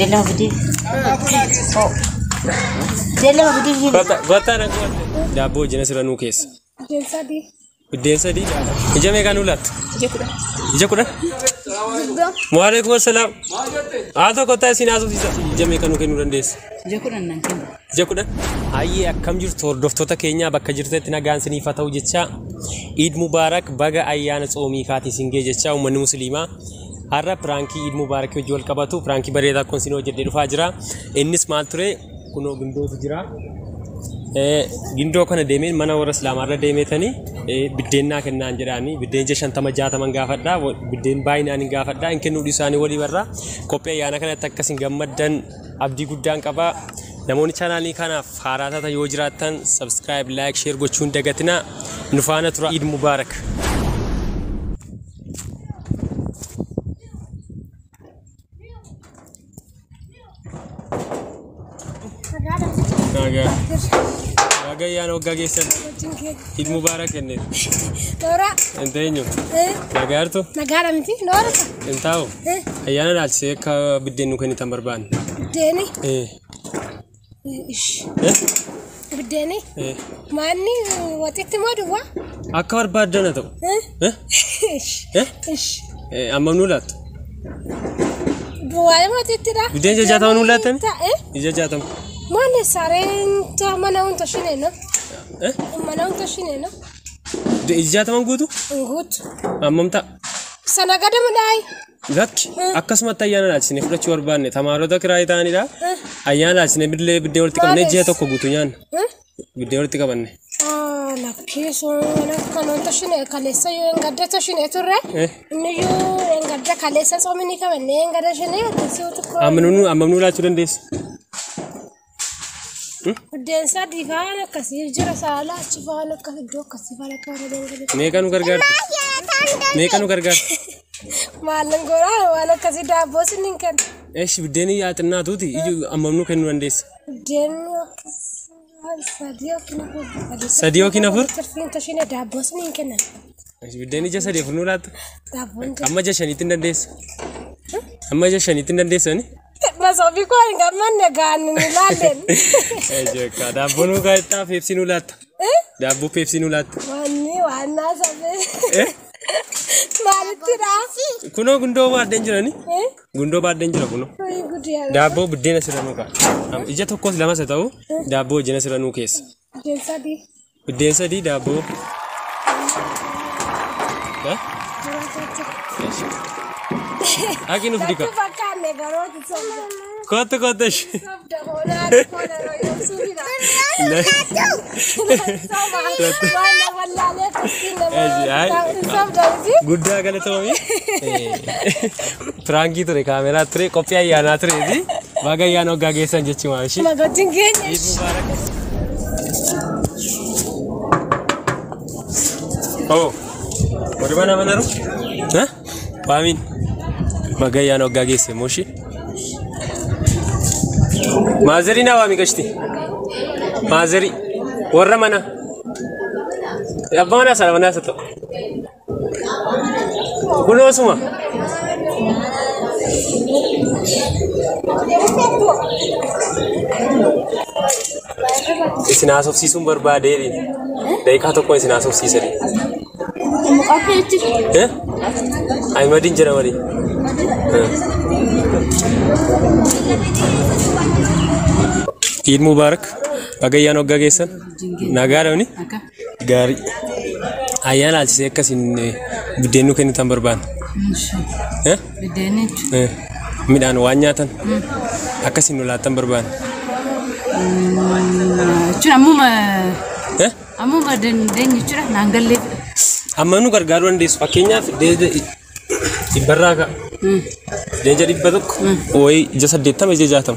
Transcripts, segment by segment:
Biddeen lama fidee. Biddeen lama fidee. Kottaa na qotte. Daabboo wajjin asirra nuu keessa. Biddeen sadii. Biddeen sadii. Ija meeqa nuu laattu? Ija 10. Ija 10? Waalaikum assalaam. Haa tokko kottaa isin haasofsiisa. Ija meeqa nuu kennuu dandeessa? Ija 10 nan kenna. Ija 10? Hayyee akkam jirtu hordoftoota keenyaa bakka jirtanitti nagaan isiniif haa ta'u jecha Iid Mubaarak baga ayyaana tsoomii kaatii isin ga'e jecha uummanni musliimaa har'a piraankii Iid Mubaarak wajjin wal qabatu piraankii bareedaa kun isin hojjedhee dhufaa jira. Innis maal ture? Kunoo gindootu jira. Gindoo kana deemeen mana warra islaamaarra deemeetanii biddeen naa kennaan jedhaanii biddeen ija 50 60 gaafadhaa biddeen baay'inaan hin gaafadhaa hin kennuu dhiisaanii walii barraa qophii ayyaana kanatti akkasin gammaddan abdii guddaan qabaa. Namoonni chaanaalii kanaaf haaraa taatan yoo jiraattan subscribe, like, share gochuun dagatinaa nu faana tura. Iid Mubaarak. Nagaa. Baga ayyaana waggaa geessan. Iid Mubaarak kenne. Noora. Enteenyu. Nagaa jirtu? Nagaadha miti. Noora. Hin taa'u? Ayyaana ilaalchisee akka biddeen nu kennitan barbaanne. Biddeeni. Biddeeni. Maanni waxitti moo duwwaa? Akka barbaaddan haa ta'u. Ammam nuu laattu? Duwwaa waxittidha. Biddeen ija 60 nuu laattani? Ija 60. Maanni sareen mana hunda shinee no? Mana hunda shinee no? Ija 60 guutu? Guutu. Ammam ta'a? Sana gadamu dhaayi. Lakki akkasumatti ayyaana ilaalchisnee fudhachuu barbaanne tamaarota kiraayii ta'anidha. Ayyaana ilaalchisnee billee biddeen walitti qabnee ji'a tokko guutuu nyaanna. Biddeen walitti qabanne. Lakkii sun kan wanta shinee kaleessa yoo hin gadda shinee turre. Inni yoo hin gadda kaleessa soomini qabanne hin gadda shinee akkasii tokko. Ammam nuu laachuu dandeessa? Biddeen sadii faan akkasii jira saala achi faan akkas iddoo akkasii faan akka warra deemanii. Meeqa nu gargaarti? Meeqa nu gargaarti? Maalin godhaa waan akkasii daabboo sinni hin kennu. Eeshi biddeen yaa xinnaatuuti ammam nuu kennuu dandeessa? Biddeen sadii yookiin afur. Sadii yookiin afur? Tirfiin tashine daabboo sinni hin kennan. Biddeen ija sadii afur nuu laattu? Daabboon Amma ija shaniitti hin dandeessa? Amma ija shaniitti hin dandeessani? Masoobii koo hin gammanne gaanni ni laalleen. Ejeekka daabboo nuu gaa'ittaa peepsii nuu laatta? Daabboo peepsii nuu laatta? Wanni waan naasafee. Maalittidha? Kunoo gundoo baadheen jirani? Gundoo baadheen jira kunoo. Daabboo buddeena asirra nuu kaa'a. Ija tokkos lamas haa ta'u daabboo wajjin asirra nuu keessa. Biddeen sadii. Biddeen sadii daabboo. Haqi nuuf dika. Natti fakkaanne garooti sobda. Kottu kottu ishee. Sobda hoolaa hoolaa yoomsuufidha. Waan wallaalee akkasii nama sobda miti. Guddaa galatoomii. Piraankii ture kaameraa ture qophii ayyaanaa tureeti. Baga ayyaana waggaa geessan jechuudha ishee. Magaatiin keenya. Iid Mubaarak. Oh, warri mana manaru? Waamiin. Baga ayyaana waggaa geesse mooshi. Maazarii naa waami gashti. Maazarii. Warra mana. Abbaa manaa sana manaa isa ta'u. Kunoo suma. Isin haasofsiisuun barbaadeeri. Daqiiqaa tokko isin haasofsiisanii. Ahmadiin jira malee. Iid Mubaarak. Baga ayyaana waggaa geessan. Nagaa dhabni? Gaarii. Ayyaana ilaalchisee akkasiin biddeen nu kennitan barbaanne. Biddeen jechuudha. Midhaan waan nyaatan akkasiin nu laattan barbaanne. Jechuun ammuma ammuma dandeenyu jechuudha naan gallee. Amma nu gargaaruu dandeessu fakkeenyaaf dhibbarraa ka'a. Leenca 100 wayii ija 80 ija 60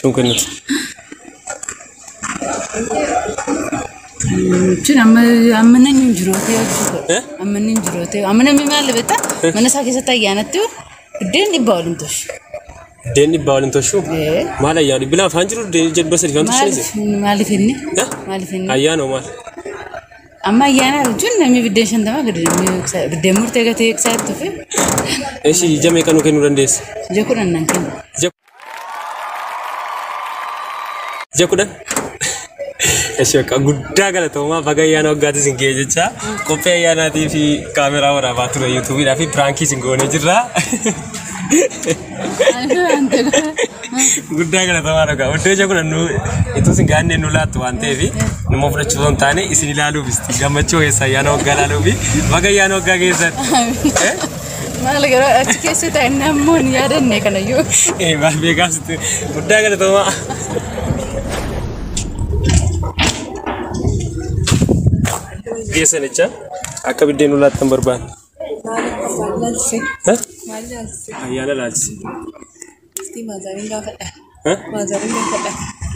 nu kennitu. Jechuun amma amma namni hin jiru ta'e jechuudha. Amma namni hin jiru ta'e amma namni maal beektaa mana isaa keessatti ayyaanatti biddeen 100 waliin toshu. Biddeen 100 waliin toshu? Maal ayyaana dhibbi lama afaan jiru biddeen ija 300 kan toshu? Maaliif inni? Maaliif inni? Ayyaana maal? Amma ayyaana jechuun namni biddeen 50 gadi biddeen murtee gatee ibsaa tufe. Eshi ija meeqa nu kennuu dandeessa? Ija 10 nan kenna. Ija Ija 10. Eshi bakka guddaa galatoomaa baga ayyaana waggaatti isin ga'e jecha qophii ayyaanaatii fi kaameraa waraabaa ture yuutuubiidhaa fi piraankii isin goonee jirra. Guddaa galatoomaa dhugaa. Iddoo ija 10 nu ituu isin gaannee nu laattu waan ta'eef nama fudhachuu osoo hin taane isin ilaaluufis gammachuu keessa ayyaana waggaa ilaaluufi baga ayyaana waggaa keessan. Maal garuu achi keessa taa'e namoonni yaadanne kanayyuu. Maal beekaas guddaa galatoomaa. Geessan jecha akka biddeen nu laattan barbaanne. Ayyaana laalchise.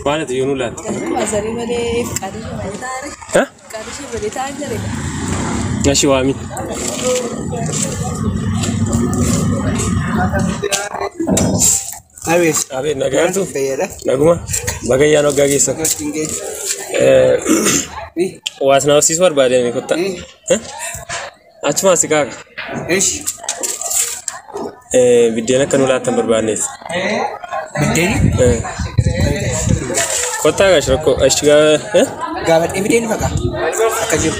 Maal ati yoo nu laatte? Ashi waami. Abeet. Abeet nagaatu. Fayyada. Naguma. Baga ayyaana waggaa geessan. Waas na horsiisuu barbaadame kottaa. Achuma si kaaka. Ish. Biddeen akka nu laattan barbaanneef. Biddeeni? Kottaa gaash rakkoo achi gaa. Gaafadhee biddeen faqa. Akka jiru.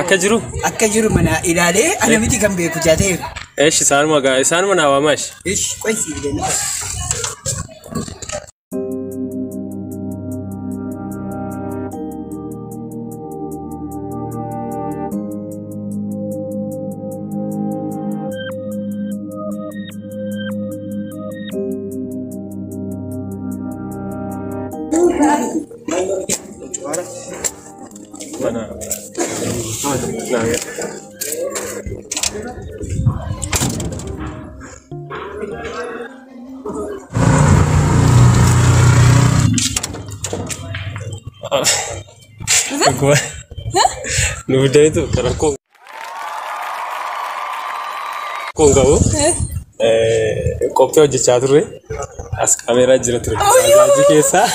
Akka jiru? Akka jiru mana ilaalee ana miti kan beeku jaateeru. Eesh isaanuma gaa isaanuma naa waamaash. Ish qoysi biddeen faqa. Mana. Nah. Nu biddeenitu rakkoo kun qabu qophii hojjechaa turre as kaameeraa jira ture. Ajaajii keessaa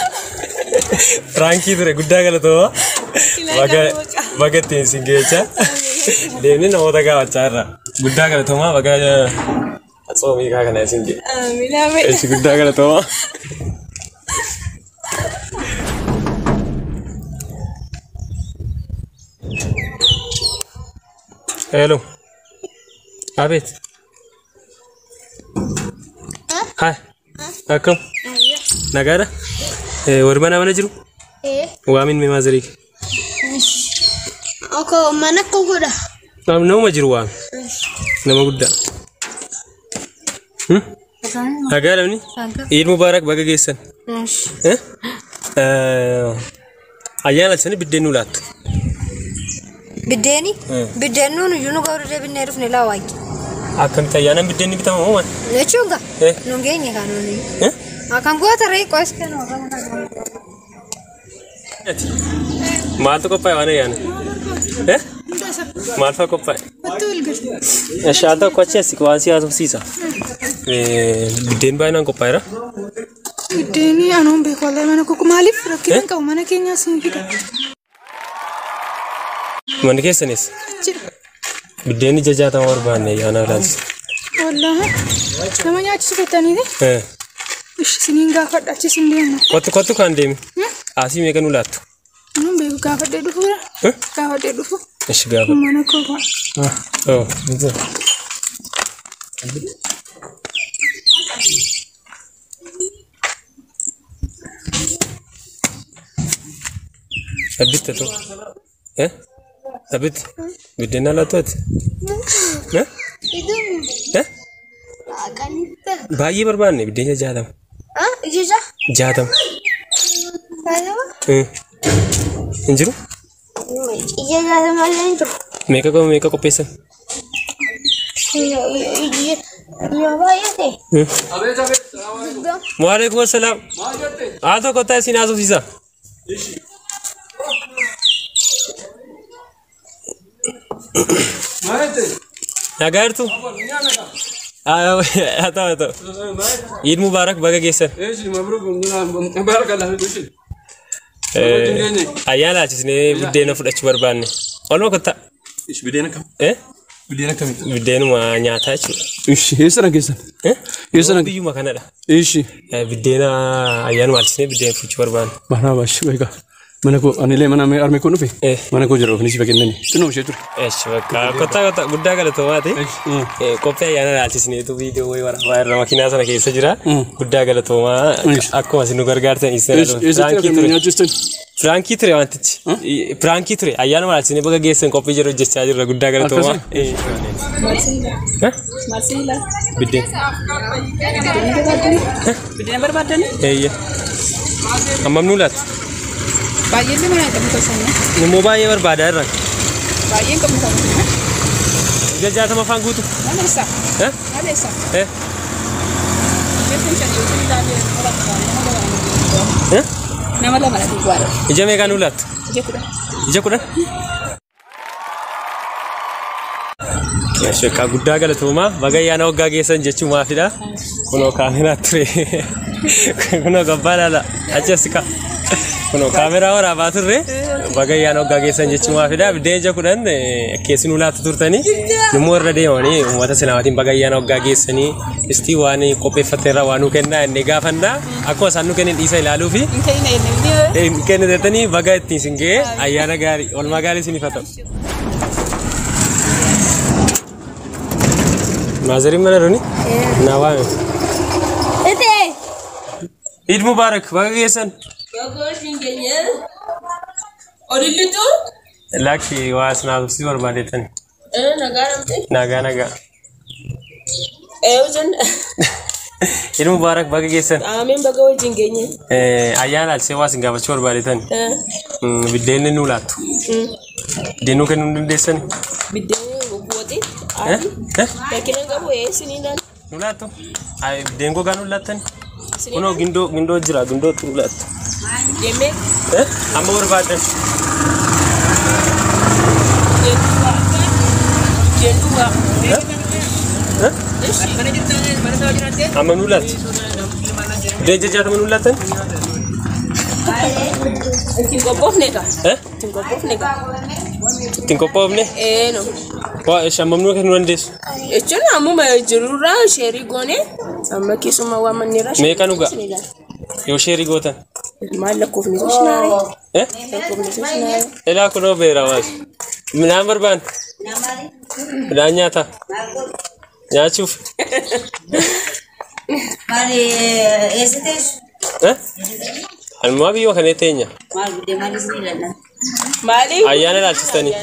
piraankii ture guddaa galatooma. Baga ittiin isin geecha. Deemnee namoota gaafachaa irra. Guddaa galatooma baga tsoomii kaa kana isin gee. Eessi guddaa galatooma. Hello. Abeet. Hi. Akkam? Nagaadha? Warri mana mana jiru? Waamin mee maazarii? Oko mana koo godha. Nama jiru waami. Nama guddaa. Nagaadha namni? Eid Mubaarak baga geessan. Ayyaana laalchisanii biddeen nu laattu. Biddeeni? Biddeen nuun iyyuu nu gawra deebinee dhufne laa waaqi. Akkamitti ayyaanaan biddeen ni bitama moo maal? Jechuun gaa? Nuun geenye kaa nuun iyyuu. Akkam goota ree qoos kennu. Maaltu qophaa'e waan ayyaana? Maal fa'a qophaa'e? Shaal tokko achi as waan si haasofsiisa. Biddeen baay'inaan qophaa'eera. Biddeeni anuun beeku wallahi mana koo maaliif rakkina hin qabu mana keenyaa siin fida. Manni keessanis? Achidha. Biddeen ija 60 barbaanne ayyaana ilaalchise. Wallahi nama nyaachisu fettaniiti? Ishi isiniin gaafadha achi isin deemna. Kottu kottu kan deemi. Asii meeqa nu laattu? Anuun beeku gaafadhee dhufuudha. Gaafadhee dhufu. Ishi gaafadhu. Mana koo fa'a. Oh, ni Abitti ta'u. Abitti biddeen laattu ati? Baay'ee barbaanne biddeen 60. Ija? 60. Hin jiru? Ija 60 illee hin jiru. Meeqa meeqa qopheessan? Ija baay'ee ta'e. Waalaikum assalaam. Haa tokko ta'e isin haasofsiisa. Nagaa jirtu? Haa ta'u haa ta'u. Eid Mubaarak baga geessan. Ayyaana laalchisnee buddeena fudhachuu barbaanne. Olma kottaa. Biddeena kam? Biddeen akkamii? Biddeenuma nyaataa jechuudha. Ishi eessa keessan? Eessa Biyyuma kanadha. Ishi. Biddeena ayyaanuma ilaalchisnee biddeen fuuchuu barbaanna. Maanaa baashi beekaa. Mana koo anillee mana arme koo dhufe. Mana koo jira ofinis bakennani. Xinnoo ishee ture. Eesh bakka kottaa kottaa guddaa galatoomaati. Qophii ayyaana ilaalchisneetu viidiyoo wayii waraabaa irra makiinaa sana keessa jira. Guddaa galatoomaa akkuma isin nu gargaartan Eessatti Piraankii ture wantichi. Piraankii ture ayyaana ilaalchisnee baga geessan qophii jedhu hojjechaa jirra guddaa galatoomaa. Biddeen. Biddeen barbaadani? Eeyya. Hammam nuu laata? Baay'een mana qabnu tolfamne. Immoo baay'ee barbaadaa irra. Baay'een qabnu tolfamne. Ija 60 afaan guutu. Maal eessa? Maal eessa? Nama lama lama duwwaadha. Ija meeqa nuu laattu? Ija 10. Ija 10? Sheekkaa guddaa galatoomaa baga ayyaana waggaa geessan jechuun maafidha. Kunoo kaameraa ture. Kunoo gabbaa laala achi as ka. Kunoo kaameraa waraabaa turre baga ayyaana waggaa geessan jechuun maafidha. Biddeen ija 10 keessi nuu laattu turtanii nummoo irra deemanii uummata silaatiin baga ayyaana waggaa geessanii istii waan qopheeffatte irraa waan nuu kennaa inni gaafannaa akkuma isaan nuu kennin dhiisa ilaaluu fi hin kennitetanii baga ittiin isin ga'ee ayyaana gaarii oolmaa gaarii isiniif haa ta'u. Maazariin mana runi? Naa waame. Eid Mubarak baga geessan. Lakki waa asnaaf si barbaadetan. Nagaa nagaa. Eid Mubarak baga geessan. Amiin baga wajjin geenye. Ayyaana ilaalchisee waa isin gaafachuu barbaadetan. Biddeen nuu laattu. Biddeen nuu kennuu hin dandeessani? Biddeen gogooti. Rakkina qabu isiniin Nu laattu? Biddeen gogaa nuu laattani? Kunoo gindoo gindoo jira gindootti nu laattu. Deemee. Amma barbaadan. Biddeen duwwaa. Amma nu laattu? Biddeen 60 nu laattan? Ittiin qophoofne kaa. Ittiin qophoofne kaa. Ittiin qophoofne? Ee no. Waa hammam nuu kennuu dandeessu? Jechuun ammuma jirurraa sheerii goone amma keessumaa waan manneerraa. Meeqa nu ga'a? Yoo sheerii gootan? Maal lakkoofni tosnaare? Lakkoofni tosnaare. Ilaa kunoo beera waas. Midhaan barbaanne? Midhaan nyaataa? Nyaachuuf? Maali eessa teessu? Anumaa biyyoo kana teenya. Maal biddeen maal isin ilaallan? Maali? Ayyaana ilaalchistanii.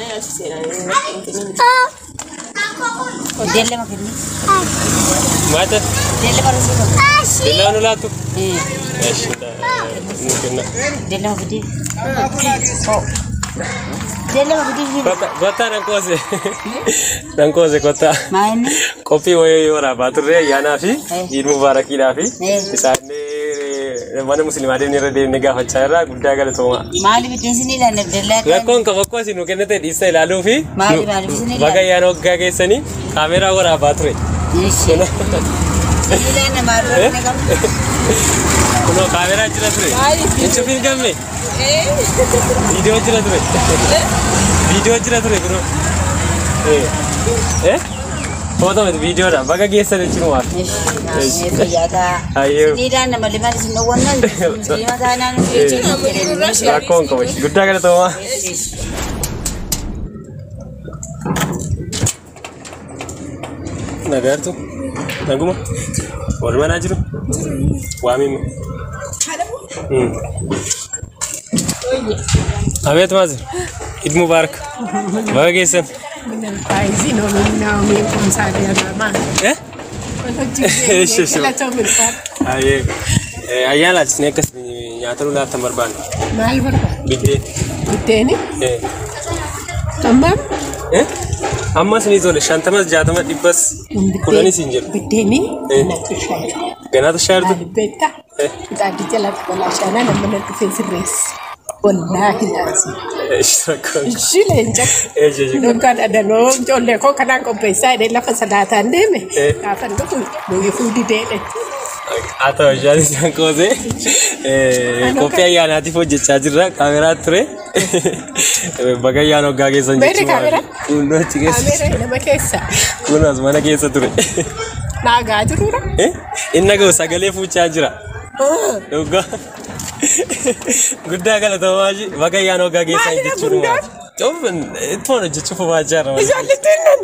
Biddeen lama kenni. Maata? Biddeen lama rusii qabu. Biddeen lama nu laattu? Eesh nu kenna. Biddeen lama fidee. Biddeen lama fidee. Kottaa nan koose. Nan koose kottaa. Maal inni? Qophii wayii waraabaa turre ayyaanaa fi Eid Mubarakiidhaa fi isaan mana musliimaa deemnee irra deemnee gaafachaa irraa guddaa galatoomaa. Maali biddeen isin ilaallan biddeen laata? Rakkoon qabu akkuma isin nu kennite dhiisa ilaaluu fi Maali maali isin ilaallan? baga ayyaana waggaa geessanii kaameraa waraabaa ture. Isin ilaallan maal rakkina qabu? Kunoo kaameraa jira ture. Hin cufiin gamme. Viidiyoo jira ture. Viidiyoo jira ture kunoo. Footoo miti viidiyoodha. Baga geessan jechuun maal? Isin ilaallan malee maal isin dhowwannan? Muslima taanaan Rakkoon qabu. Guddaa galatoomaa. Nagaartu? Naguma? Warri manaa jiru? Waamimi. Abeet maazir. Eid Mubarak. Baga geessan. Ayyaana ilaalchisnee akkas nyaata nu laattan barbaanne. Maal barbaadde? Biddeen. Biddeeni? Hammam? Amma isinii tole 50 60 100 10 siin jedhu. Biddeeni natti shaayiru. Ganaatu shaayirtu? Beektaa? Daandii jalaa balaa shaanaa nama na dhufee sirreessa. Wallaahi laazim. Ishii leenca. Dhugaan adanoo ijoollee koo kanaan qopheessaa jedhee lafa salaataan deeme. Gaafa dhufu nuyi fuudhi deedhe. Haa ta'u ishaan isaan qoosee qophii ayyaanaatiif hojjechaa jirra kaameraa ture. Baga ayyaana waggaa keessan Beerri jechuudha. kaameraa? Kunnoo achi keessa. Kaameraa nama keessa. Kun as mana keessa ture. Naagaa jiruudha. Inni ga'u sagalee fuuchaa jira. Dhugaa. Guddaa galatoomaa baga ayyaana waggaa keessan Maalidha jechuudha. gundaan? Coofin ittoon hojjechuuf homaa jira. Ijoollee nan.